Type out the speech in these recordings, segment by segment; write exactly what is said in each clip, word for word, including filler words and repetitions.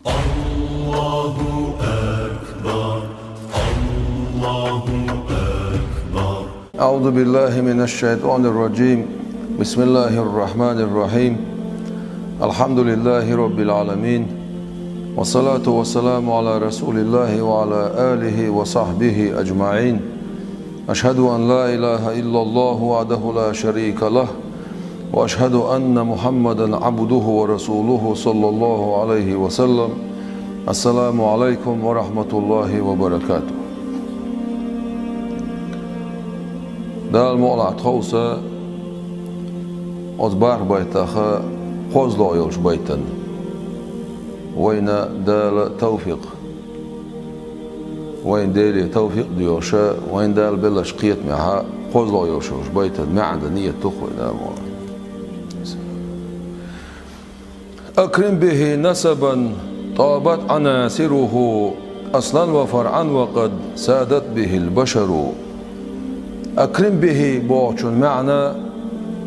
الله أكبر. الله أكبر. أعوذ بالله من الشيطان الرجيم. بسم الله الرحمن الرحيم. الحمد لله رب العالمين. والصلاة والسلام على رسول الله وعلى آله وصحبه أجمعين. أشهد أن لا إله إلا الله وحده لا شريك له، وأشهد أن محمدا عبده ورسوله صلى الله عليه وسلم. السلام عليكم ورحمة الله وبركاته. Дала мукъалахь тховса оцу бархӀ байтах кхозлагӀа йолчу байтана. Вайна Дала тавфикъ Вайн Деле тавфикъ доьхуш, вайн Дала беллачу кхетамехь кхозлагӀа йолуш йолуш байтан маьӀна дан ниет ду-кх вай, Дала мукъалахь. أكرم به نسبا طابت عناصره أصلا وفرعا وقد سادت به البشر. أكرم به бохучун маьӀна,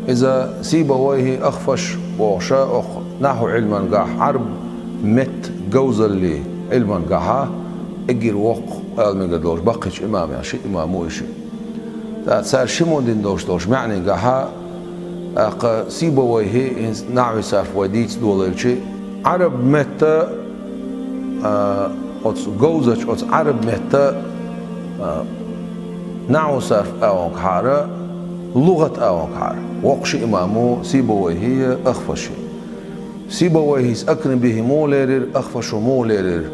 иза Сибавайхи, Ахфаш бохуш, окху нахьу Ӏилмангахь, Ӏарб меттан говзаллин Ӏилмангахьа, эггара воккха, ала мегар долуш, баккхийчу имамех ши имам ву и ши. ТӀаккха цара шиммо дина долуш долуш маьӀнигахьа, тӀаккха Сибавайхи, хӀинца нахьви сарф вай дийца долуьйтуш, Ӏарб меттан, а, оцу говзачу, оцу Ӏарб меттан, а, нахьу сарф агӀонгахьара, лугӀат агӀонгахьара. Воккха ши имам ву Сибавайхи, Ахфаши. Сибавайхис Акрим бихӀи муха лерира, Ахфаша муха лерира?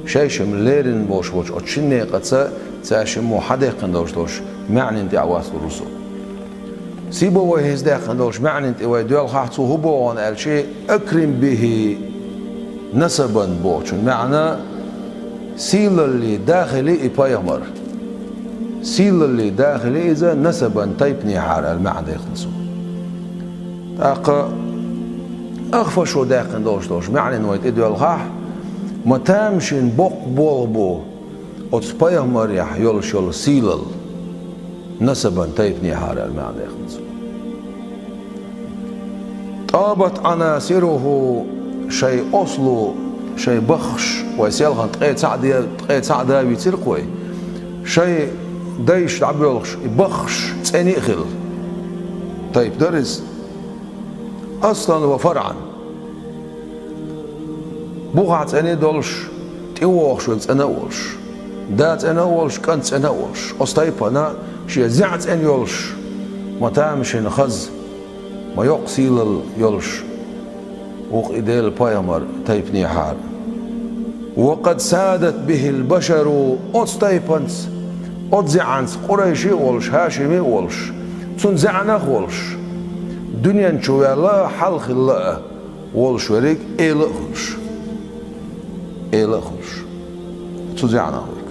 Шайшимма лерина болуш болчу оцу шина некъаца цара шиммо хьадаьккхина долуш долуш маьӀнина тӀехь вац лур ву со. Сибавайхис даьккхина долуш маьӀнина тӀе вай доьлхахь, цо хӀун боху аьлча, Акрим бихӀи насабан бохучун маьӀна, сийлаллин да хили и пайхамар. Сийлаллин да хили иза насабан тайпанехьара аьлла маьӀна даьккхина цо. ТӀаккха Ахфашо даьккхина долуш долуш маьӀнина вай тӀе доьлхахь, ма тамашийна боккха болх бу оцу пайхамарехь йолуш йолу сийлалла, насабан тайпанехьара аьлла маьӀна даьккхина цо. طابت عناصره, шайн осло, шайн баххаш, вай селхана ткъе цхьаъ де-, ткъе цхьаъ да вийцира-кх вай, шайн дайша дӀабоьлхуш и баххаш цӀена а хилла тайпа дара иза. أصلا وفرعا. Бухахь цӀена а долуш, тӀе вогӀуш верг цӀена а волуш, да цӀена а волуш, кӀант цӀена а волуш, оцу тайпана шен зӀе цӀена йолуш, ма тамашийна хаза, ма йоккха сийлалла йолуш ву-кх и Делан пайхамар тайпанехьара. وقد سادت به البشر, оцу тайпанца, оцу зӀенца, къурайши а волуш, хӀашими а волуш, цунна зӀенах а волуш, дуьнен чу ваьлла а, хьалха хилла а волуш верг эла а хуьлуш. Эла а хуьлуш. Цу зӀенах верг.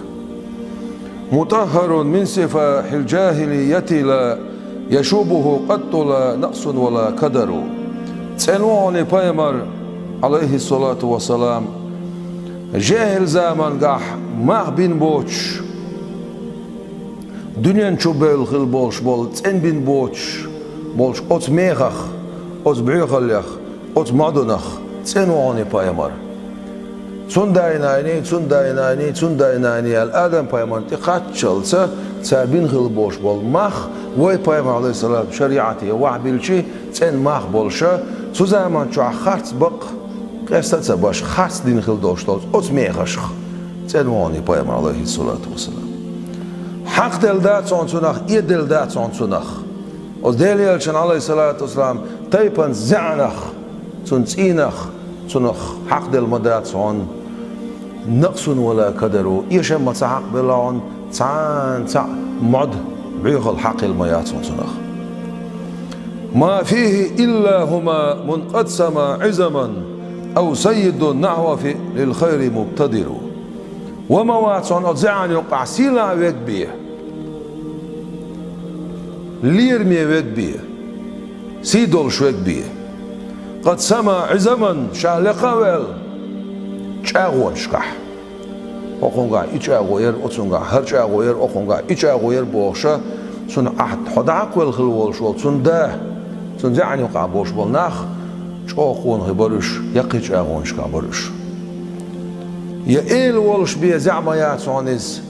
مطهر من سفاح الجاهلية لا يشوبه قط لا نقص ولا كدر. ЦӀена ву хьуна и пайхамар, Ӏалайхиссалату вассалам, жехӀил замангахь мах бина боцуш, дуьнен чу бевлла хилла болуш болу, цӀена бина боцуш болчу оцу мехах, оцу боьхаллех, оцу модунах цӀена ву хьуна и пайхамар. Цуьнан дай-наний, цуьнан дай-наний, цуьнан дай-наний аьлла, Адам-пайхамарна тӀе кхаччалца цара бина хилла болуш болу мах, вай пайхамар, Ӏалайхиссалам, шариӀате вахьбиллича, цӀена мах болуша, цу заман чохь харц бакъ къеста а ца беш, харц дина хилла долуш долчу оцу мехашах цӀена ву хьуна и пайхамар, Ӏалайхиссалату вассалам. Хьакхаделла дац хьуна цунах, эделла дац хьуна цунах. Оцу Делан элчанна, Ӏалайхиссалату вассалам, тайпанца зӀенах, цуьнан цӀийнах, цунах хьакхаделла ма дац хьуна. نقص ولا كدر, эшам ма ца хьакхабелла хьуна, цхьана цхьаъ мод, боьхалла хьакхаелла ма яц хьуна цунах. ما فيه إلا همام قد سما عظما أو سيد نحو فعل الخير مبتدر. Ва ма вац хьуна оцу зӀенан юкъахь сийлахь верг бен, лераме верг бен, сий долуш верг бен. قد سما عظما, ша лекха а ваьлла чӀагӀонашкахь. ХӀокхунгахь и чӀагӀо яра, оцунгахь хӀара чӀагӀо яра, окхунгахь и чӀагӀо яра бохуша, цунна Ӏахьа хьо дӀахьакхавелла хилла волуш волу цуьнан да, цуьнан зӀенан юкъахь болуш болу нах чӀогӀа къонахий бара уьш, яккхий чӀагӀонашкахь бара уьш. Я эла волуш бен зӀе ма яц хьуна иза.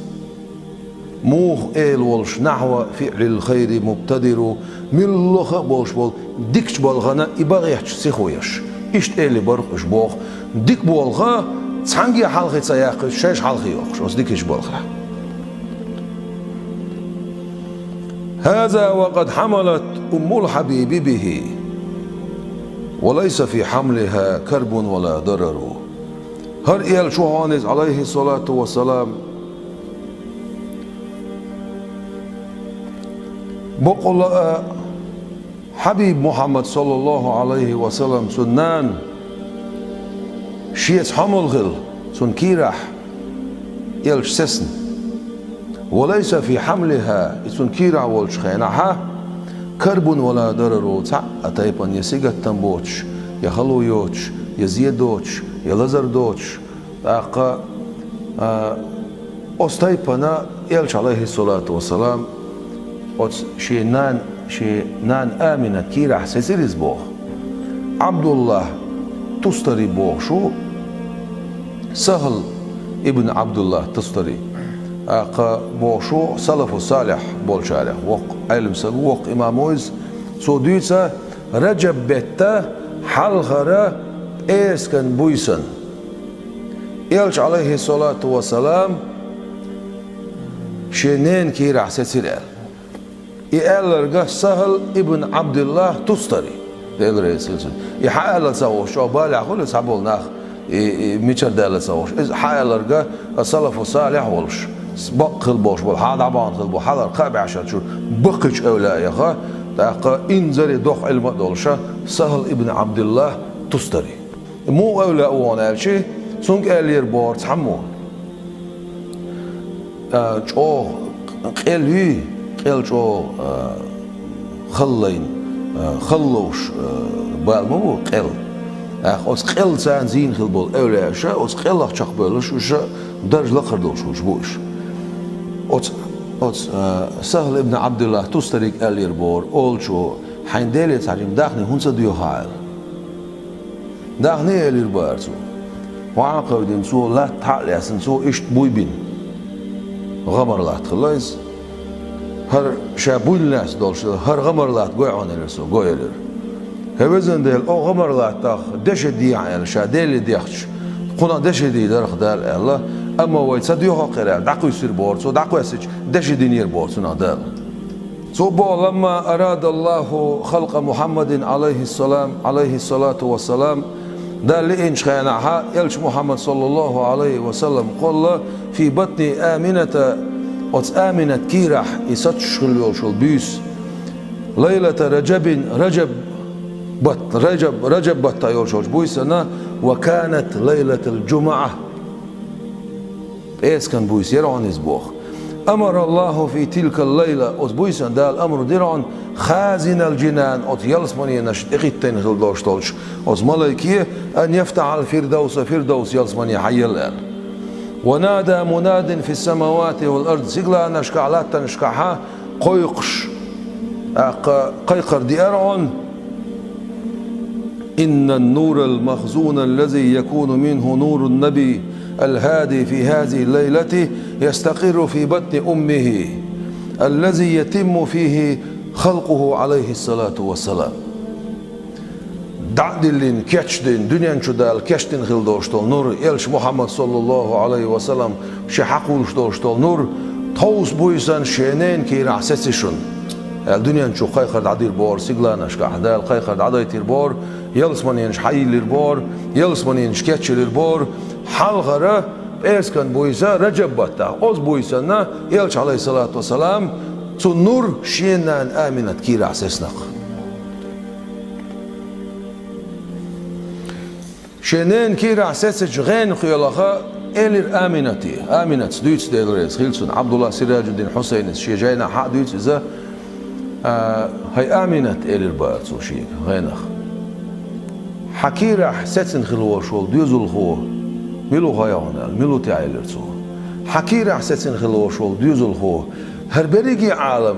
Муха эла волуш: «Нахьва фиълил хайри мубтадиру», муьлхха а болуш болу дикачу балхана и бан гӀерташ сихо еш. Иштта элира боху уьш боху. Дика болу хан цхьаьнгге хьалхе ца яккхуьйтуш, шайша хьалхе йоккхуш, оцу дикачу балхахь. «Хаза ва къад хьамалат уммул хьабиби бихи, ва лайса фи хьамлиха карбун ва ла дарару». ХӀара элча ву хьуна иза, Ӏалайхиссалату вассалам, бакъволу а Хьабиб Мухьаммад, саллаллаху Ӏалайхи ва саллам, цуьнан нана шеца хьомал хилла, цуьнан кийрахь элча сецна. «Ва лайса фи хьамлиха», и цуьнан кийрахь волчу хенахь, «карбун ва ла дарару», цхьа а тайпана я сингаттам боцуш, я хало йоцуш, я зе доцуш, я лазар доцуш. ТӀаккха, а, оцу тайпана элча, Ӏалайхиссалату вассалам, оцу шен нана, шен нана Аминат кийрахь сецира иза боху. Ӏабдуллахь Тустари бохуш ву, СахӀл ибн Ӏабдуллахь Тустари. ТӀаккха бохуш ву салафу салихь болчарех воккха Ӏелам стаг, воккха имам ву иза. Цо дуьйцу, Раджаб беттан хьалхара пӀераскан буьйсанна элча, Ӏалайхиссалату вассалам, шен ненан кийрахь сецира аьлла. И аьлларг СахӀл ибн Ӏабдуллахь Тустари, Дела реза хила цунна. И хьан аьлла ца хууш, чӀогӀа балехь хуьлу цхьаболу нах, и, и мичара даьлла ца хууш. Иза хьан аьлларг а салафу салихь волуш, бакъ хила болуш болу, хьан дӀабахана хила болу, хьалхара кхаа бӀешерачу баккхийчу эвлаяэха, тӀаккха инзаре доккха Ӏилма а долуша, СахӀл ибн Ӏабдуллахь Тустари. Муха эвлаяъ ву хьуна аьлча, цуьнга аьллера боху цхьаммо. А, чӀогӀа къел юй, къел чӀогӀа, а, халлайна, а, халловш, а, бала ма бу къел. ТӀаккха оцу къел царна зийна хила болу эвлаяаша, оцу къелах чекхбевллаш уьш даржа лакхара долуш хилча бу уьш. Оцу, оцу, а, СахӀл ибн Ӏабдуллахь Тустарига аьллера боху олучо: «Хьайн Деле цхьа жима даьхни хӀунда ца доьху хьан?» — аьлла. «Даьхни», — элира боху цо. Ваха а кхевдина, цо латта хьа а лаьцна, цо иштта буй бина. ГӀамар-латта хилла иза. «ХӀара ша буйна лаьцна долуш, хӀара гӀамар-латта гой хьуна», — элира цо, гой, элира. «ХӀай везан Дела, оха гӀамар-латтах деши дехьа», — аьлла, ша Деле дехча, кхунах деши дийр дара-кх Дала аьлла, амма вай ца доьху-кх хӀара аьлла, дӀакхуьссира боху цо, дӀакхоьссича, деши динера боху цунах Дала. Цо боху: «Ламма арада Аллаху халкъа Мухьаммадин, Ӏалайхиссалам, Ӏалайхиссалату вассалам», Дала лиъначу хенахь, элча Мухьаммад, саллаллаху Ӏалайхи ва саллам, кхолла, фи батни Амината, оцу Аминат кийрахь и сацуш хилла йолуш йолу буьйса, лайлата Раджабин, Раджаб бат-, Раджаб, Раджаб баттахь йолуш йолчу буьйсанна, ва канат лайлатал джумуӀа. ПӀераскан буьйса яра хьуна иза боху. Амара Аллаху фи тилкал лайла, оцу буьйсанна Дала амру дира хьуна, хазинал джинан, оцу ялсаманенаш тӀехӀиттийна хила долуш долчу оцу малайке, ан яфтахьал фирдавса, фирдавс ялсамане хьаелла аьлла. Ва нада мунадин фис самавати вал ард, сигаланашкахь, латтанашкахьа кхойкхуш, тӀаккха кхайкхар деара хьуна: «Иннан нурал махзуна аллази якуну минху нурун наби алхади фи хазихи лайлати ястакъирру фи батни уммихи, аллази ятимму фихи халкъуху, Ӏалайхиссалату вассалам». ДӀа а диллина, кечдина, дуьнен чу Дала кечдина хила долуш долу нур, элча Мухьаммад, саллаллаху Ӏалайхи ва саллам, шен хьакхуьйлуш долуш долу нур, тховса буьйсанна шен ненан кийрахь сеци шуна, аьлла, дуьнен чу кхайкхар дӀадир боху, сигаланашкахь Дала кхайкхар дӀадайтир боху, ялсаманенаш хьайиллир боху, ялсаманенаш кечйиллир боху, хьалхара пӀераскан буьйса Раджаб баттахь, оцу буьйсанна элча, Ӏалайхиссалату вассалам, цу нур шен нана Аминат кийрахь сецнакх. Шен ненан кийрахь сецачу гӀенах кхоллаха элира Аминате. Аминатс дуьйцу, Дела реза хила цунна, Ӏабдулла Сираджуддин Хьусайнис шен жайнахь хьа а дуьйцу иза, а, хӀай Аминат, элира бара цо шега гӀенах. Хьан кийрахь сецна хила волуш волу доьзалхо мила ву хаьий хьуна аьлла, мила ву те аьлла, элира цо. Хьан кийрахь сецна хила волуш волу доьзалхо, хӀара берриге а Ӏалам,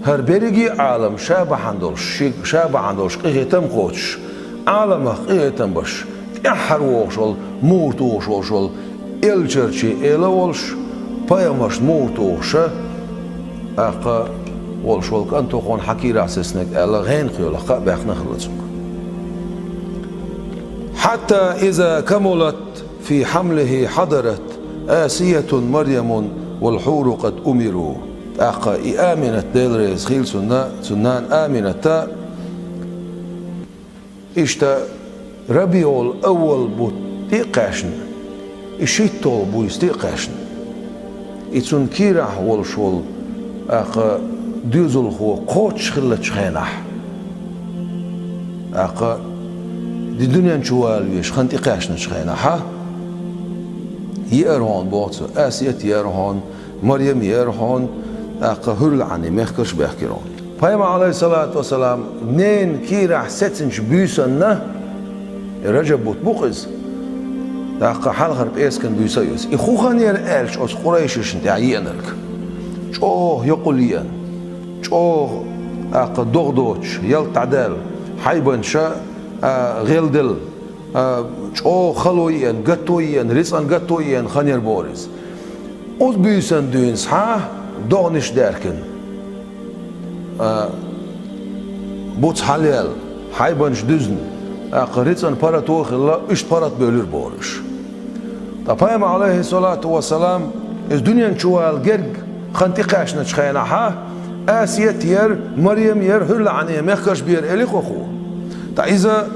хӀара берриге а Ӏалам ша бахьана долуш, ши-, ша бахьана долуш къинхетам а кхочуш, Ӏаламах къинхетам беш, тӀаьххьара вогӀуш волу, муха тухуш волуш волу, Элчанчий эла волуш, пайхамаршна муха тухуш, тӀаккха волуш волу кӀант хьуна хьан кийрахь сецнарг аьлла, гӀенах йолахь кхаъ баьккхина хилла цуьнга. حتى إذا كملت في حمله حضرت آسية مريم والحور قد أمروا. ТӀаккха и Аминат, Дела реза хила цунна, цуьнан нана Амината, иштта РабиӀул-Аввал бутт тӀе а кхаьчна, и шийтталгӀа буьйса тӀе а кхаьчна, и цуьнан кийрахь волуш волу, тӀаккха, доьзалхо кхоччуш хиллачу хенахь, тӀаккха, ди дуьнен чу вала везаш хан тӀекхаьчначу хенахь, еара хьуна, боху цо, Асият еара хьуна, Марьям еара хьуна, тӀаккха хӀуьрлаӀанийн мехкарш а баьхкира хьуна. Пайхамар, Ӏалайхиссалату вассалам, ненан кийрахь сецначу буьйсанна, Раджаб бутт бу-кх иза, тӀаккха хьалхара пӀескан буьйса а ю иза. И хӀун хан яра аьлча оцу къурайшашна тӀехь еанарг? ЧӀогӀа йокъал еана, чӀогӀа, тӀаккха, догӀа доцуш, ялта дӀадаьлла, хьайбанаш а гӀелделла, а, чӀогӀа хало еана, гатто еана, рицкъан гатто еана хан яра боху иза. Оцу буьйсанна дуьйна схьа догӀанаш даьхкина, а, буц хьалаяьлла, хьайбанаш дуьзна, тӀаккха рицкъан паргӀато а хилла, иштта паргӀат бевлира боху уьш. Ткъа Пайхамар, Ӏалайхиссалату вассалам, иза дуьнен чу вала герга хан тӀекхаьчначу хенахь, Асият яра, Марьям яра, хӀуьрлаӀанийн мехкарш бара элира-кх. Ткъа иза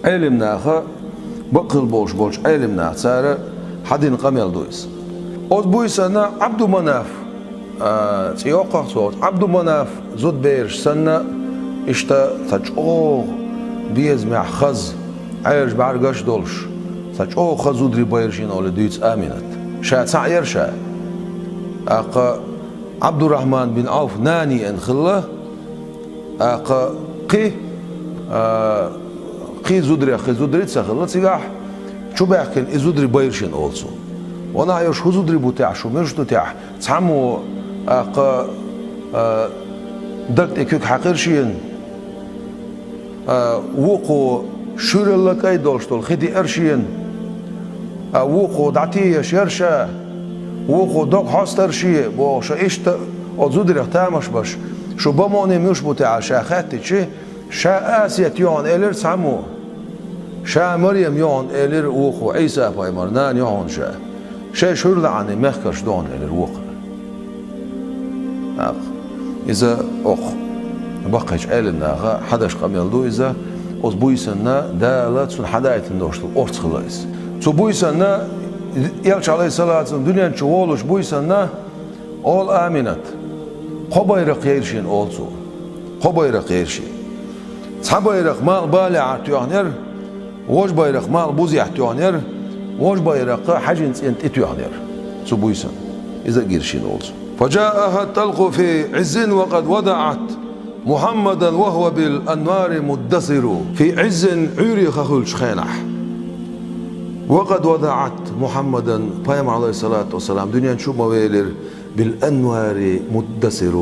Ӏелим наха, бакъ хилла болуш болчу Ӏелим наха, цара хьадина къамел ду иза. Оцу буьйсанна Ӏабдуманаф, а, цӀе йоккху-кх цо, Ӏабдуманаф зудабераш санна, иштта цхьа чӀогӀа безамехь хаза, Ӏаьржа бӀаьргаш а долуш, цхьа чӀогӀа хаза зударий байра шена олий дуьйцу Аминат. Ша цхьаъ яра ша. ТӀаккха Ӏабдуррахьман бин Ӏавф нана еана хилла, тӀаккха кхин, а, кхин зударех кхин зударий а ца хилла цигахь, чубаьхкина и зударий байра шена олу цо. Ва нах, уьш хӀун зударий бу техьа, шу муьлш ду техьа, цхьаммо, тӀаккха, а, даг тӀе куьг хьаькхира шена, а, вукхо шуьралла кӀай долуш долу хи диара шена, а, вукхо дӀатееш яра ша, вукхо дог хьостура шен, бохуш, иштта оцу зударех тамаш беш, шу бан муъни муьлш бу техьа ша хаьттича, ша Асият ю хьуна элира цхьаммо, ша Марьям ю хьуна элира вукхо, Ӏийса-пайхамаран нана ю хьуна ша, шаьш хӀуьрлаӀанийн мехкарш ду хьуна элира вукхо. ТӀаккха иза окху баккхийчу Ӏелим наха хьадеш къамел ду иза, оцу буьйсанна Дала цунна хьадайтина долуш долу орца хилла иза. Цу буьйсанна, Элча, Ӏалайхиссалату вассалам, дуьнен чу волучу буьйсанна, олу Аминат, кхо байракх яра шена олу цо. Кхо байракх яра шена. Цхьа байракх малхбалехьара тоьхна яра, важа байракх малхбузехьа тоьхна яра, важа байракх хьаьжин цӀенна тӀе тоьхна яра. Цу буьйсанна. Иза а гира шена олу цо. فجاءها الطلق في عز وقد وضعت محمدا وهو بالأنوار مدثر. في عز, Ӏуьйре хан хуьлучу хенахь. وقد وضعت محمدا, Пайхамар, Ӏалайхиссалату вассалам, дуьнен чу а ма велира, بالأنوار مدثر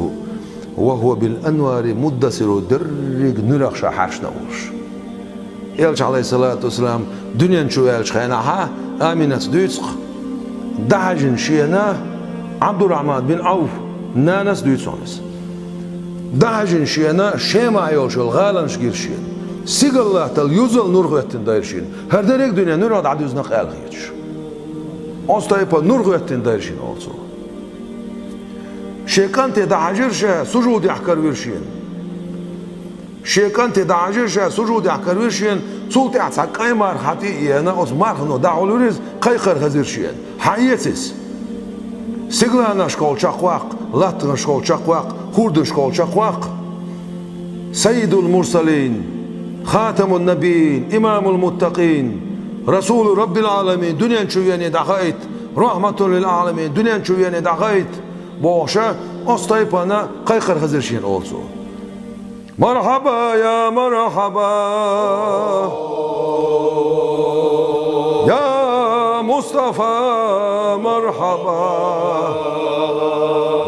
وهو بالأنوار مدثر, дерриг нуьрах ша хьаьршина а волуш. Элча, Ӏалайхиссалату вассалам, дуьнен чу ваьллачу хенахь, Аминатс дуьйцу-кх, дӀахьаьжна шена Ӏабдуррахьман бин Ӏавф нанас дуьйцу хьуна иза. ДӀахьаьжна шена Шемахь йолуш йолу гӀаланаш гира шена. Сигала латтал юзал нур хӀоьттина дайра шена. ХӀара дерриг а дуьне нуьрах дӀадуьзна-кх аьлла хеташ. Оцу тайпа нур хӀоьттина дайра шена олу цо. Шен кӀанте дӀахьаьжира ша, сужудехь каравира шена. Шен кӀанте дӀахьаьжира ша, сужудехь каравира шена, цул тӀаьхьа цхьа кӀайн марха хьан тӀе а еана, оцу мархано дӀахьулвира иза, кхайкхар хазира шена. Хьан эца иза? Сигаланашкахула чекхваккха, латтанашкахула чекхваккха, хӀордашкахула чекхваккха. Саййидул мурсалин, хатамун набийин, имамул муттакъин, расулу раббил Ӏаламин, дуьнен чу вене дӀахаийта, рахьматул лил Ӏаламин, дуьнен чу вене дӀахаийта, бохуша, оцу тайпана кхайкхар хазира шена олу цо. مرحبا يا مرحبا يا مصطفى، مرحبا،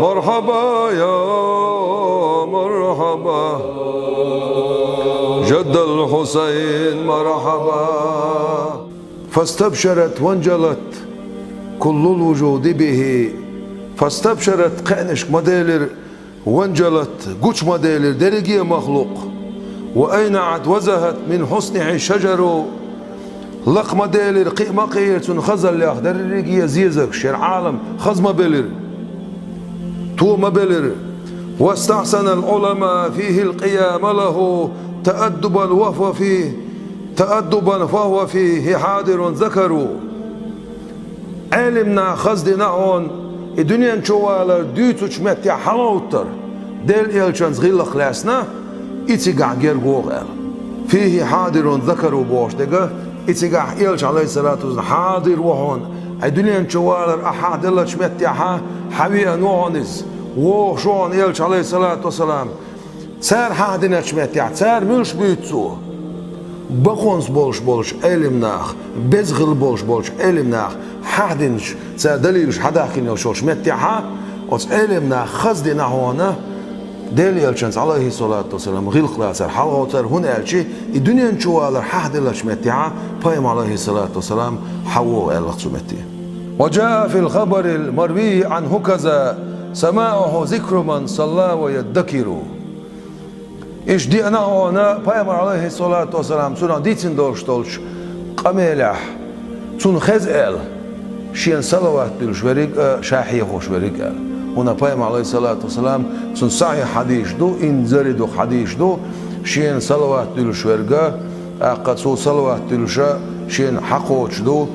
مرحبا يا مرحبا جد الحسين، مرحبا. فاستبشرت وانجلت كل الوجود به. فاستبشرت, кхаьънашка ма делира, وانجلت, гуча ма делира дерриге а махлукъ. وأينعت وزهت من حسنه الشجر. Лакха ма делира, кхиъ ма кхиира цун хазаллех дерриге а зезагаш, шера Ӏалам хаза ма белира, то ма белира. واستحسن العلماء فيه القيام له تأدبا وهو فيه تأدبا فهو فيه حاضر ذكر. Ӏелим наха хаза дина хьона и дуьнен чу валар дуьйцучу меттехь хьалагӀовттар, Делан элчанца гӀиллакх лаьцна, и цигахь герга вогӀу аьлла. فيه حاضر ذكر бохуш дерг, и цигахь элча, Ӏалайхиссалату вассалам, хьадир ву хьона, и дуьнен чу валар ахь хьахь деллачу меттехь хьан веана ву хьона иза, вогӀуш ву хьона элча, Ӏалайхиссалату вассалам. Цара хьахдиначу меттехь, цара муьлш буьйцу цо? Бакъонца болуш болчу Ӏелим наха, беза хилла болуш болчу Ӏелим наха хьахдинчу, цара далилаш хьадахкина йолуш йолчу меттехь, оцу Ӏелим наха хаза дина хьона, Делан элчанца, Ӏалайхиссалату вассалам, гӀиллакх лацар, хьалагӀовттар, хӀунда аьлча и дуьнен чу валар хьахь деллачу меттехь пайхамар, Ӏалайхиссалату вассалам, хьан вогӀу аьлла цу метте. وجاء في الخبر المروي عنه كذا سماعه ذكر من صلى ويدكر. Иштта деана хьона пайхамар, Ӏалайхиссалату вассалам, цунах дийцина долуш долчу къамелехь, цунна хеза аьлла, шена салават дуьллуш верриг а, ша хьехош верриг а аьлла. ХӀунда пайхамар, Ӏалайхиссалату вассалам, цунна сахьихь хьадисаш ду, инзаре дукха хьадисаш ду, шена салават дуьллуш верг а, тӀаккха цо салават дуьллуша шена хьакхочуш ду,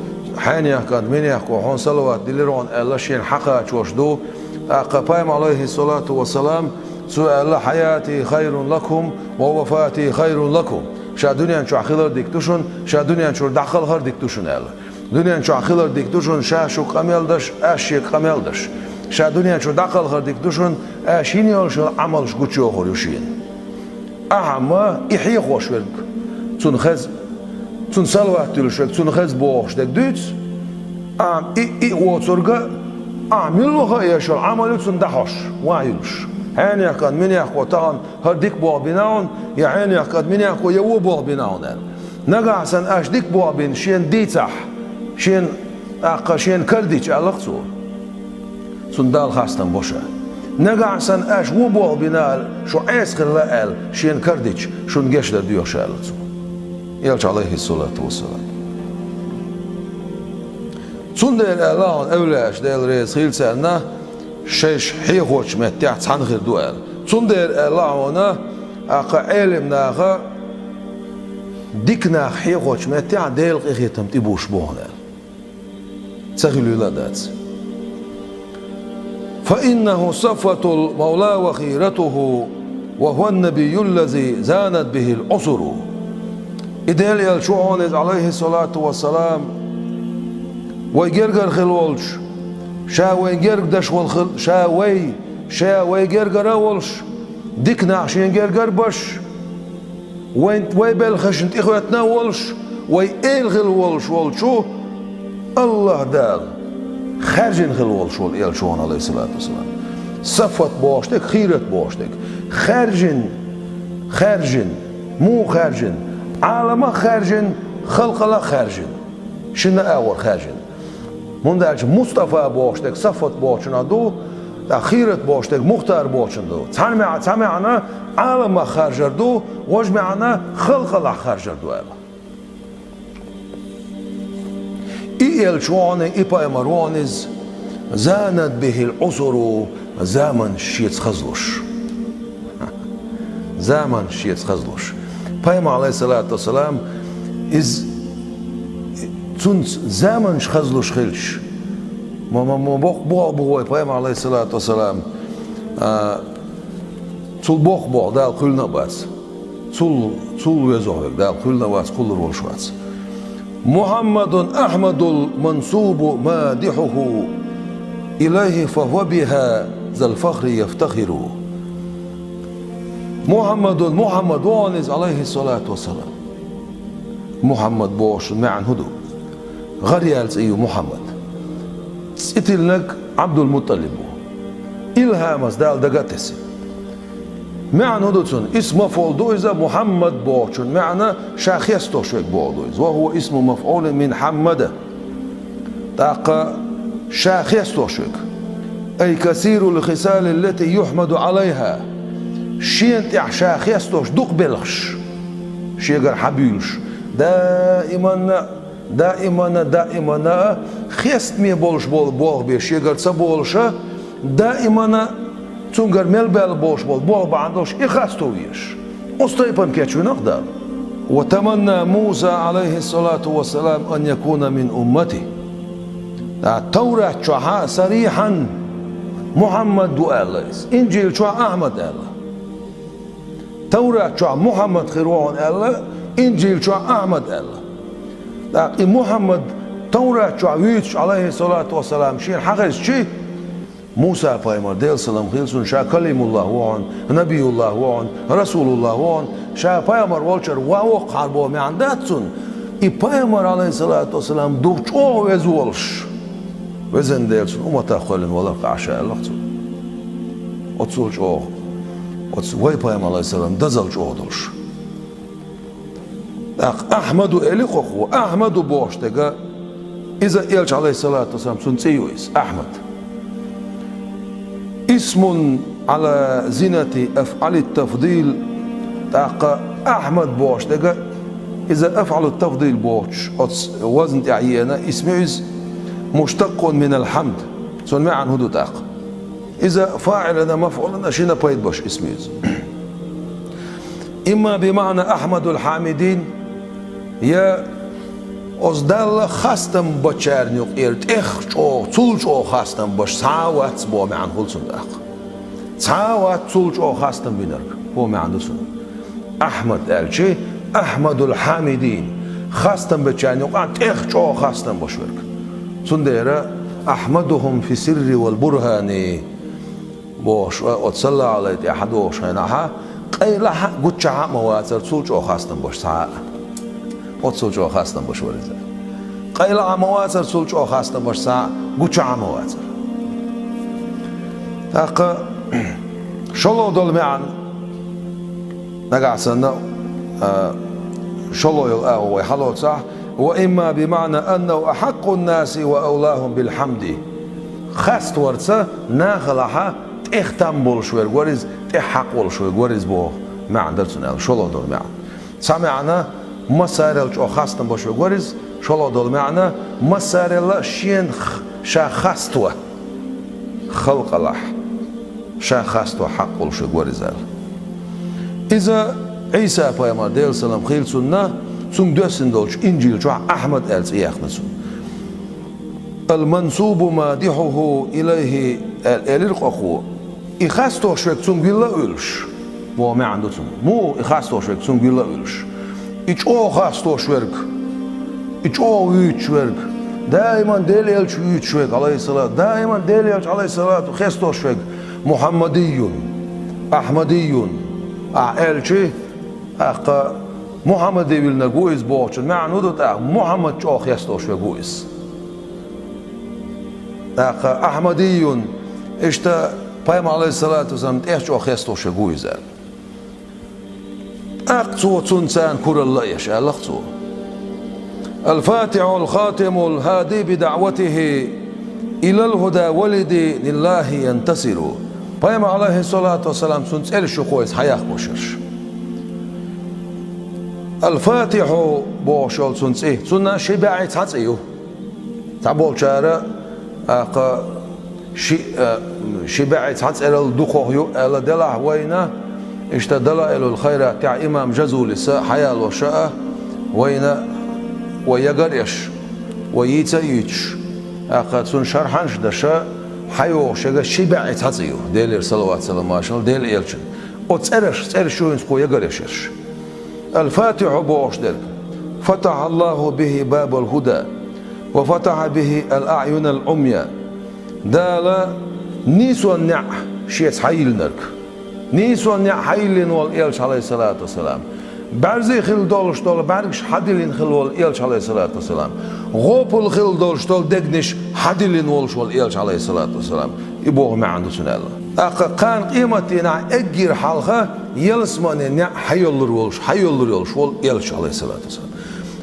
хьенех кӀант минех кхо хьуна салават диллира хьуна аьлла, шена хьакхачош ду. ТӀаккха пайхамар, Ӏалайхиссалату вассалам, цо аьлла: حياتي خير لكم ووفاتي خير لكم. Ша дуьнен чохь хилар дика ду шуна, ша дуьнен чуьра дӀакхалхар дика ду шуна аьлла. Дуьнен чохь хилар дика ду шуна, ша шуьга къамел даш, аш шега къамел даш. Ша дуьнен чуьра дӀакхалхар дика ду шуна, аш йина йолуш йолу Ӏамалш гучуйохур ю шена. Ахьа ма и хьехош верг, цунна хеза, цунна салават дуьллуш верг, цунна хеза бохуш дерг дуьйцу. Ахьа и, и а воцург а, ахьа мила ваха а еш йолу Ӏамал ю цунна дӀахьош, ван йуьллуш. Хьенех кӀант минех кхо тахана хӀара дика болх бина хьуна, я хьенех кӀант минех кхо я вон болх бина хьуна аьлла. Нагахь санна аш дика болх бина шена дийцахь, шена, тӀаккха шена карадича аьлла-кх цо. Цунна Далла хастам бо ша. Нагахь санна аш вон болх бина аьлла, шу Ӏеса хилла аьлла, шена карадича, шуна гечдар доьху ша аьлла цо. Элча, Ӏалайхиссалату вассалам. Цундела аьлла хьуна эвлаяаш, Дела реза хила царна, шайша хьехочу меттехь цхьаьна хир ду аьлла. Цундела аьлла хьуна, тӀаккха Ӏелим наха дика нах хьехочу меттехь Делан къинхетам тӀебуш бу хьуна аьлла. Ца хуьлийла а дац. فإنه صفوة المولى وخيرته وهو النبي الذي زانت به العصر. И Делан элча ву хьуна иза, Ӏалайхиссалату вассалам, вай гергара хила волчу, ша вайн герга даш волу хила, ша вай, ша вай гергара а волуш, дика нах шен гергара а баш, вайн, вай белхашна тӀехӀоьттина а волуш, вай эла хила волуш волчу АллахӀ Дала хаьржина хила волуш волу элча ву хьуна, Ӏалайхиссалату вассалам. Сафват бохуш дерг, хийрат бохуш дерг. Хаьржина, хаьржина, муха хаьржина? Ӏаламах хаьржина, халкъалах хаьржина. Шина агӀор хаьржина. ХӀунда аьлча Мустафа бохуш дерг Сафват бохучунах ду, ткъа хийрат бохуш дерг Мухтар бохучунах ду. Цхьана маьӀ-, цхьа маьӀна Ӏаламах харжар ду, важа маьӀна халкъалахь харжар ду аьлла. И элча ву хьуна, и пайхамар ву хьуна иза, زانت به العصر, заманаш шеца хазлуш. Заманаш шеца хазлуш. Пайхамар, Ӏалайхиссалату вассалам, иза, цунца заманаш хазлуш хилча, ма, ма, ма боккха болх бу вай пайхамар, Ӏалайхиссалату вассалам, а, цул боккха болх Дала кхоьллина а бац. Цул, цул везох верг Дала кхоьллина а вац, кхуллур волуш вац. محمد أحمد المنسوب مادحه إليه فهو بها ذا الفخر يفتخر. Мухьаммадун, Мухьаммад ву хьуна иза, Ӏалайхиссалату вассалам. Мухьаммад бохучун маьӀна хӀун ду? ГӀар яьлла цӀе ю Мухьаммад. ЦӀе тиллинарг Ӏабдул-МутӀалиб ву. Илхьамаца Дала дага а тесира. МаьӀна хӀун ду цун? Исм мафӀул ду иза, Мухьаммад бохучун маьӀна ша хестош верг боху ду иза. Ва хӀува исму мафӀулин мин хьаммада. ТӀаккха ша хестош верг. Ай касирул хисали ллати юхьмаду Ӏалайха. Шена тӀехь ша хестош дукха белхаш. Шегара хьабуьйлуш. Даиманна, даиманна, даиманна а хестаме болуш болу болх беш шегара ца болуша, даиманна цуьнгара мел баьлла болуш болу болх бахьана долуш и хасто везаш. Оцу тайпана кечвина-кх Дала. Ва таманна Муса, Ӏалайхиссалату вассалам, ан якуна мин уммати. Ткъа Таврат чохьа сарихьан Мухьаммад ву аьлла иза, Инжил чохь Ахьмад аьлла. Таврат чохь Мухьаммад хир ву хьуна аьлла, Инжил чохь Ахьмад аьлла. ТӀаккха и Мухьаммад Таврат чохь вуьйцуш, Ӏалайхиссалату вассалам, шена хьан хезчи, Муса пайхамар, Делан салам хила цунна, ша Калимуллах ву хьуна, Набиюллах ву хьуна, Расулуллах ву хьуна, ша пайхамар волчара ван воккхахьара боху маьӀна дац цунна. И пайхамар, Ӏалайхиссалату вассалам, дукха чӀогӀа веза волуш. Везан Дела цуьнан умматах кхоьллина валар-кх ахь ша аьлла-кх цо. Оццул чӀогӀа. Оцу вай пайхамар, Ӏалайхиссалам, дозалла чӀогӀа долуш. ТӀаккха Ахьмаду эли кхо хӀу. Ахьмаду бохуш дерг, иза элча, Ӏалайхиссалату вассалам, цуьнан цӀе ю иза, Ахьмад. Исмун Ӏала зинати афӀали тафдил. ТӀаккха Ахьмад бохуш дерг, иза афӀалу тафдил бохучу оцу вазна тӀехь еана исм ю иза, муштаккъун минал хьамд. Цуьнан маьӀна хӀун ду тӀаккха? Иза фаӀилана, мафӀулана шина пайда беш исм ю иза. Имма би маӀна Ахьмадул хьамидин, я оцу Далла хастам бечарна юкъера тӀех чӀогӀа, цул чӀогӀа хастам беш цхьа а вац боху маьӀна хуьлу цуьнан тӀаккха. Цхьа а вац цул чӀогӀа хастам бинарг боху маьӀна ду цуьнан. Ахьмад аьлчи, Ахьмадул хьамидин, хастам бечарна юкъахь тӀех чӀогӀа хастам беш верг. Цундела ахьмадухум фи сирри вал бурхани бохуш, оцу салла Ӏалай тӀехь дохуш хьайна ахьа, къайлахьа а, гуччахьа а ма вацара цул чӀогӀа хастам беш цхьа а. Оццул чӀогӀа хастам беш вара иза. Къайлахьа а ма вацара цул чӀогӀа хастам беш цхьа а, гуччахьа а ма вацара. ТӀаккха шолгӀа долу маьӀна, нагахь санна, а, шолгӀа йолу агӀо вай хьалоцахь, ва имма би маӀна аннаху ахьаккъун наси ва авлахум бил хьамди. Хаставарца нахалахьа тӀех там болуш верг вара иза, тӀех хьакъ волуш верг вара иза боху маьӀна дара цуьнан аьлла, шолгӀа долу маьӀна. Цхьа маьӀна, массарел чӀогӀа хастам беш верг вара иза, шолгӀа долу маьӀна, массарелла шена х-, ша хасто халкъалахь, ша хасто хьакъ волуш верг вара иза аьлла. Иза Ӏийса пайхамар, Делан салам хила цунна, цуьнга доьссина долчу Инжил чохь Ахьмад аьлла цӀе яьккхина цунна. Ал-мансубу мадихьуху илайхи, аьл-, элира кхо хӀу. И хастош верг цуьнга вилла а вуьлуш, боху маьӀна ду цуьнан. Муха и хастош верг цуьнга вилла а вуьлуш? И чӀогӀа хастош верг, и чӀогӀа вуьйцуш верг, даиман Делан элча вуьйцуш верг, Ӏалайхиссалату, даиман Делан элча, Ӏалайхиссалату, хестош верг, Мухьаммадийюн, Ахьмадийюн, ахь аьлчи, тӀаккха Мухьаммаде виллинарг ву иза бохучун маьӀна хӀун ду тӀаккха? Мухьаммад чӀогӀа хестош верг ву иза. ТӀаккха Ахьмадийюн, иштта пайхамар, Ӏалайхиссалату вассалам, тӀех чӀогӀа хестош верг ву иза аьлла. ТӀаккха цо цунна царна куралла а еш, аьлла-кх цо: «Ал-Фатихьу ал-Хатиму ал-хӀади би даӀватихи илал хӀуда ва ли диниллахӀи янтасиру». Пайхамар, Ӏалайхиссалату вассалам, цуьнан цӀераш ю кхо иза хьаяккхош ерш. Ал-Фатихьу бохуш йолу цуьнан цӀе, цуьнан ши бӀе цхьа цӀе ю. Цхьаболчара, тӀаккха, ши, а, ши бӀе цхьа цӀерал дукхах ю аьлла делахь вайна, иштта Далаилул Хайрат тӀехь имам Жазулиса хьаялоша а, вайна, вай ягар а еш, вай йийца а йуьйцуш, тӀаккха цуьнан шархьанаш а деш, хьайогӀуш ерг ши бӀе цхьа цӀе ю, Делера салават-салам машалла Делан элчанна. Оцу цӀераш, цӀераш ю хӀинца кхо ягар еш ерш. Ал-Фатихьу бохуш дерг: «ФатахӀаллахӀу бихӀи бабал хӀуда, ва фатахӀа бихӀи ал-аӀюнал Ӏумя». Дала нийсонан неӀ шеца хьайиллинарг. Нийсонан неӀ хьайиллина волу элча, Ӏалайхиссалату вассалам, БӀарзи хила долуш долу бӀаьргаш хьадиллина хила волу Элча, Ӏалайхиссалату вассалам. ГӀопал хила долуш долу дегнаш хьадиллина волуш волу Элча, Ӏалайхиссалату вассалам. И боху маьӀна ду цуьнан аьлла. ТӀаккха кхана къематдийнахь эггара хьалха ялсаманин неӀ хьайоллур волуш, хьайоллур йолуш волу Элча, Ӏалайхиссалату вассалам.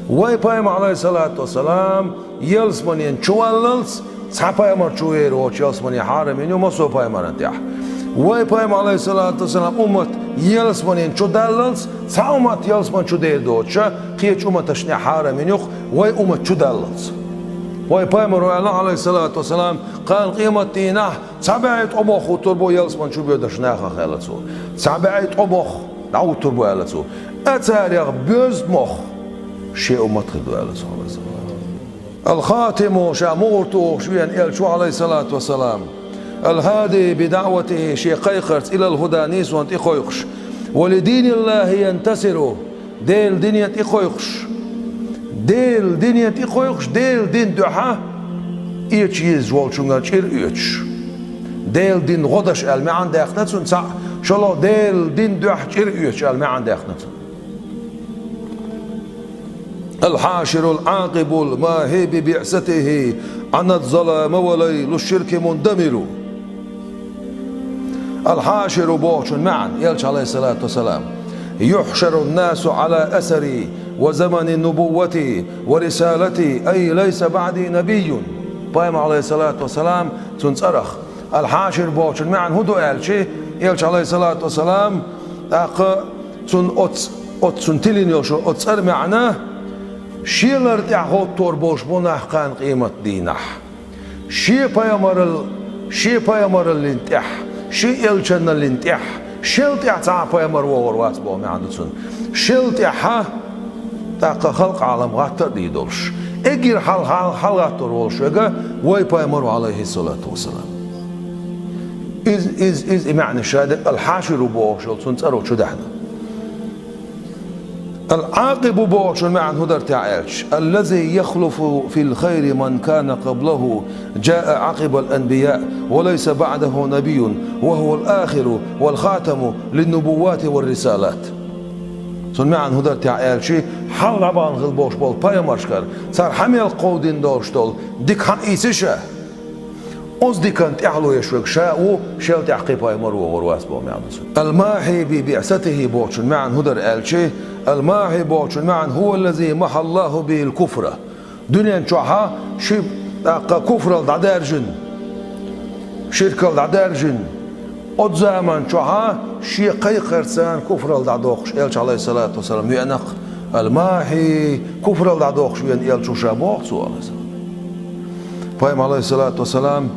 Вай пайхамар, Ӏалайхиссалату вассалам, ялсаманин чу валлалц, цхьа пайхамар чу вер воцуш ялсамане хьарам йина ю массо а пайхамаран тӀехь. Вай пайхамар, Ӏалайхиссалату вассалам, уммат ялсаманин чу даллалц, цхьа уммат ялсаман чу дер доцуша, кхечу умматашна хьарам йина ю-кх вай уммат чу даллалц. Вай пайхамаро аьлла, Ӏалайхиссалату вассалам, кхана къематдийнахь цхьа бӀе тӀомох хӀуттур бу ялсаман чу боьдуш нахах, аьлла цо. Цхьа бӀе тӀомох дӀахӀуттур бу, аьлла цо. А царех боьзна мох шен уммат хир ду, аьлла цо, Ӏалайхиссалату вассалам. Ал-Хатиму, ша мугӀар тухуш веана Элча ву, Ӏалайхиссалату вассалам. Ал-Хади би даӀватихи, шен кхайкхарца илал хӀуда, нийсонна тӀекхойкхуш. Ва ли диниллахи янтасиру, Делан дине тӀекхойкхуш. Делан дине тӀекхойкхуш, Делан дин дуьхьа эча езаш волчуьнгара чӀир а оьцуш. Делан дин гӀо деш аьлла маьӀна даьккхина цунна цхьаъ, шолгӀа Делан дин дуьхьа чӀир а оьцуш аьлла маьӀна даьккхина цунна. Ал-Хьаширул Ӏакъибул махьи би биӀсатихи Ӏаназ-залама ва лайлу ширки мундамиру. Ал-Хьаширу бохучун маьӀна, Элча, Ӏалайхиссалату вассалам: «Юхьшарун-насу Ӏала асари ва замани нубуввати ва рисалати, ай лайса баӀди набийюн». Пайхамар, Ӏалайхиссалату вассалам, цуьнан цӀарах. Ал-Хьашир бохучун маьӀна хӀун ду аьлча, Элча, Ӏалайхиссалату вассалам, тӀаккха цунна оц-, оццунна тиллина йолуш оцу цӀаран маьӀна: шелара тӀехь хӀоттор болуш бу нах кхана къематдийнахь. Шен пайхамарал-, шен пайхамараллин тӀехь, шен элчанналлин тӀехь, шел тӀехь цхьа а пайхамар вогӀур вац боху маьӀна ду цуьнан. Шел тӀехьа, тӀаккха халкъ-Ӏалам гӀатта а дийр долуш. Эггара хьал-, хьал-, хьалагӀаттор волуш верг вай пайхамар ву, Ӏалайхиссалату вассалам. Иза, иза, иза и маьӀна ша дерг Ал-Хьаширу бохуш йолу цуьнан цӀаро чу даьхьна. Ал-Ӏакъибу бохучун маьӀна хӀун дара техьа аьлча: «Аллази яхлуфу фил хайри ман кана къаблаху, жаа Ӏакъибал анбияъ, ва лайса баӀдаху набийюн, ва хӀувал ахиру вал хатаму лин-нубуввати вар-рисалат». Цуьнан маьӀна хӀун дара техьа аьлча, хьалха дӀабахана хилла болуш болу пайхамаршкара, цара хьан мел кховдийна долуш долу дика хьан ийцира ша? Оцу диканна тӀаьхьало еш верг ша а ву, шел тӀехь кхин пайхамар вогӀур вац боху маьӀна ду цуьнан. Ал-махьи би биӀсатихи бохучун маьӀна хӀун дара аьлча, ал-махьи бохучун маьӀна: «ХӀуваллази махьаллаху бихил куфра». Дуьнен чохьа ши, тӀаккха куфрал дӀадаьржина, ширкал дӀадаьржина, оцу заман чохьа шен кхайкхарца куфрал дӀадоккхуш Элча, Ӏалайхиссалату вассалам, веана-кх. Ал-махьи, куфрал дӀадоккхуш веана Элча ву ша боху цо, Ӏалайхиссалам. Пайхамар, Ӏалайхиссалату вассалам,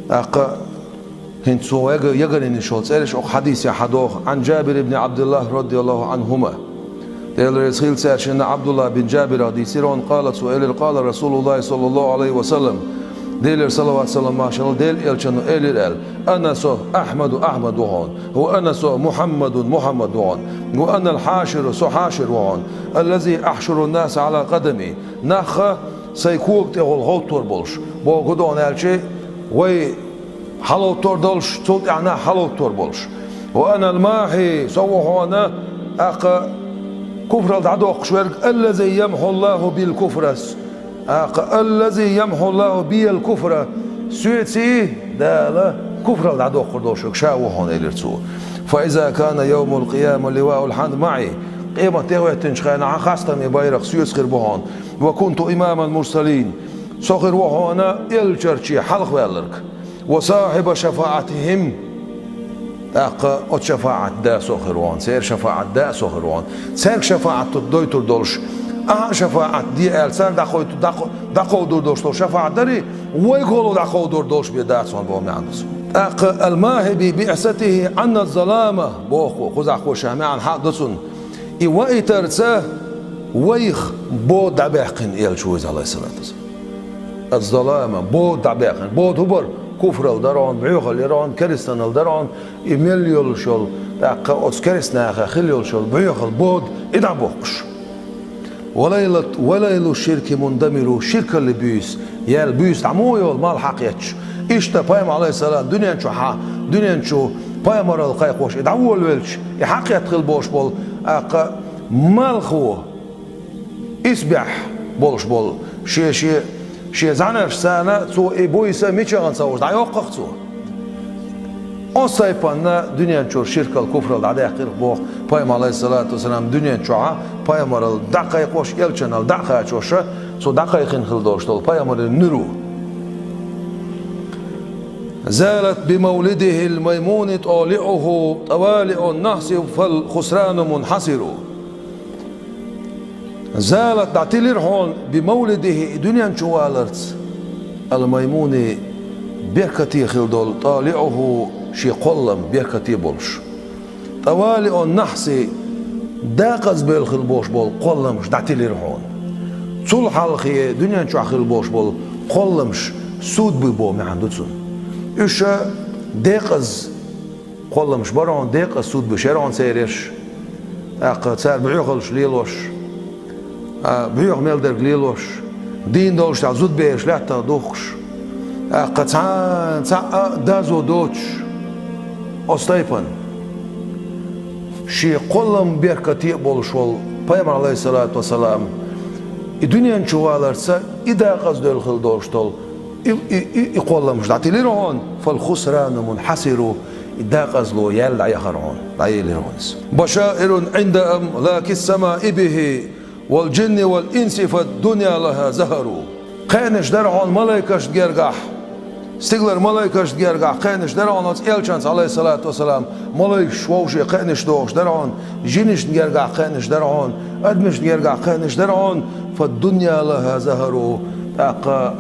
тӀаккха хӀинца цо яга-, ягарйина йолу цӀераш окху хьадисехь хьадоху: «Ӏан Жабир ибн Ӏабдиллахь, радияллаху Ӏанхума». Делан реза хила цаьршинна, Ӏабдулла бин Жабирах дийцира, къала, цо элира: «Къала Расулуллахи, саллаллаху Ӏалайхи ва саллам». Делера салават-салам, машалла, Делан Элчано элира аьлла: «Ана со Ахьмаду, Ахьмад ву хьуна, ва ана со Мухьаммадун, Мухьаммад ву хьуна, ва ана ал-хьаширу, со хьашир ву хьуна, аллази ахьшурун-наса Ӏала къадами». Нах сайн кога тӀехула хӀоттор болуш, боху хӀун ду аьлча, вай хьалхӀоттор долуш, цул тӀаьхьа нах хьалхӀоттор болуш. «Ва ана ал-махьи», со ву хьуна, тӀаккха куфрал дӀадоккхуш верг, «аллази ямхьуллаху бил куфра», тӀаккха, «аллази ямхьуллаху биял куфра», соьций Дала куфрал дӀадоккхур долуш верг ша ву хьуна, элира цо. «Фа иза кана явмул къияма ливаул хьамди маӀи», къемат тӀехӀоьттинчу хенахь хастаме байракх соьца хир бу хьуна. «Ва кунту имамал мурсалин», со хир ву хьуна элчанашчий хьалхаваьлларг. «Ва сахьиба шафаӀатихим», тӀаккха оцу шафаӀат да со хир ву хьуна, церан шафаӀат да со хир ву хьуна. Цаьрга шафаӀат дойтур долуш, ахьа а шафаӀат де аьлла, цара дӀакховду-, дӀакхо-, дӀакховдур долуш долу шафаӀат дарий, вайгахула дӀакховдур долуш бен дац хьуна боху маьӀна ду цуьнан. ТӀаккха «ал-махьи би биӀсатихи Ӏанна залама», боху кхузахь, кху ша маьӀна хьакъ ду цуьнан. И ваийтарца вайх бода дӀабаьккхина Элча ву иза, Ӏалайхиссалату вассалам. Аз-залама, бода дӀабаьккхина. Бода хӀун бара? Куфрал дара хьуна, боьхалла яра хьуна, керстанал дара хьуна, и мел йолуш йолу, тӀаккха оцу керстанаха хила йолуш йолу боьхалла, бода, и дӀабоккхуш. «Ва лайлат-, ва лайлу ширки мундамиру», ширкалли буьйса, яьлла буьйса дӀа муха йолу, мала хьакхетташ. Иштта пайхамар, Ӏалайхиссалам, дуьнен чу хьа-, дуьнен чу пайхамаралла кхайкхош и дӀаволавелча, и хьакхетта хила болуш болу, тӀаккха Малхо исбаьхьа болуш болу шен, шен, шен зӀаьнарш царна цо и буйса мичахана ца хууш дӀайоккху-кх цо. Оцу тайпана дуьнен чуьра ширкал, куфрал дӀадаьккхира боху пайхамар, алейхиссалату вассалам, дуьнен чохь пайхамарал дӀакхайкхош, элчанал дӀакхачоша, цо дӀакхайкхина хила долуш долу пайхамаран нуьро. زالت بمولده الميمون طالعه طوالع النحس فالخسران منحصر. زالت, дӀатилира хьуна, بمولده, и дуьнен чу валарца, الميمون, беркате хила долу, طالعه, шен кхоллам беркате болуш. طوالع النحس, декъазбевлла хила болуш болу кхолламаш дӀатилира хьуна. Цул хьалхе дуьнен чохь хила болуш болу кхолламаш, судьбы боху маьӀна ду цунна. Уьш декъаза кхолламаш бара хьуна, декъаза судьбы яра хьуна церан ерш. ТӀаккха цара боьхаллаш лелош, а, боьха мел дерг лелош, дийна долуш тӀехь зудабераш лаьттах духкуш, тӀаккха цхьа, цхьа а доза доцуш, оцу тайпана. Шен кхоллам беркате а болуш волу пайхамар, алейхиссалату вассалам, и дуьнен чу валарца и декъазбевлла хила долуш долу и, и, и, и кхолламаш дӀатилира хьуна, فالخسران منحصر, и декъазло яьлла дӀаяхара хьуна, дӀаелира хьуна иза. بشائر عند أملاك السماء به والجن والإنس فالدنيا لها زهر. Кхаьънаш дара хьуна малайкашна гергахь, стигалара малайкашна гергахь кхаьънаш дара хьуна оцу элчанца, алейхиссалату вассалам, малайкаш вовше кхаьънаш дохуш дара хьуна, жинашна гергахь кхаьънаш дара хьуна, адамашна гергахь кхаьънаш дара хьуна, فالدنيا لها زهر, тӀаккха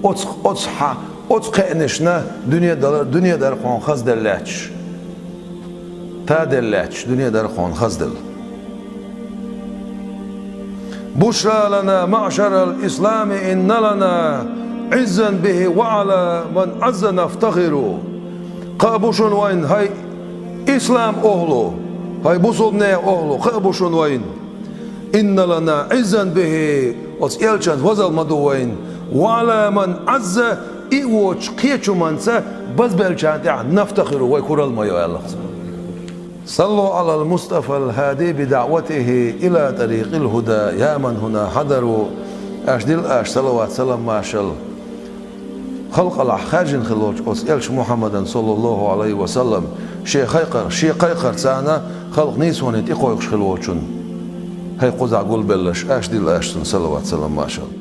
оцу, оцу хьа-, оцу кхаьънашна дуьне дала-, дуьне дара хьуна хазделла лаьтташ. Таделла лаьтташ дуьне дара хьуна хазделла. بشرى لنا معشر الإسلام إن لنا عزا به وعلى من عز نفتخر. Кхаъ бу шуна вайна, хӀай ислам охӀлу, хӀай бусулбанех охӀлу, кхаъ бу шуна вайна. إن لنا عزا به, оцу элчанца вазал ма ду вайна, وعلى من عز, и воцучу кхечу хӀуманца базбеллачарна тӀехь نفتخر, вай куралла ма йо, аьлла цо. صلوا على المصطفى الهادي بدعوته إلى طريق الهدى يا من هنا حضروا. Аш дилла аша салават, салам, маршалла халкъалахь хаьржина хилла волчу оцу элча Мухьаммадан, саллаллаху Ӏалайхи ва саллам, шен кхайкхар-, шен кхайкхарца халкъ нийсоне тӀекхойкхуш хилла волчунна. ХӀай кхузахь гулбелларш, аш дилла аша цунна салават, салам, маршалла.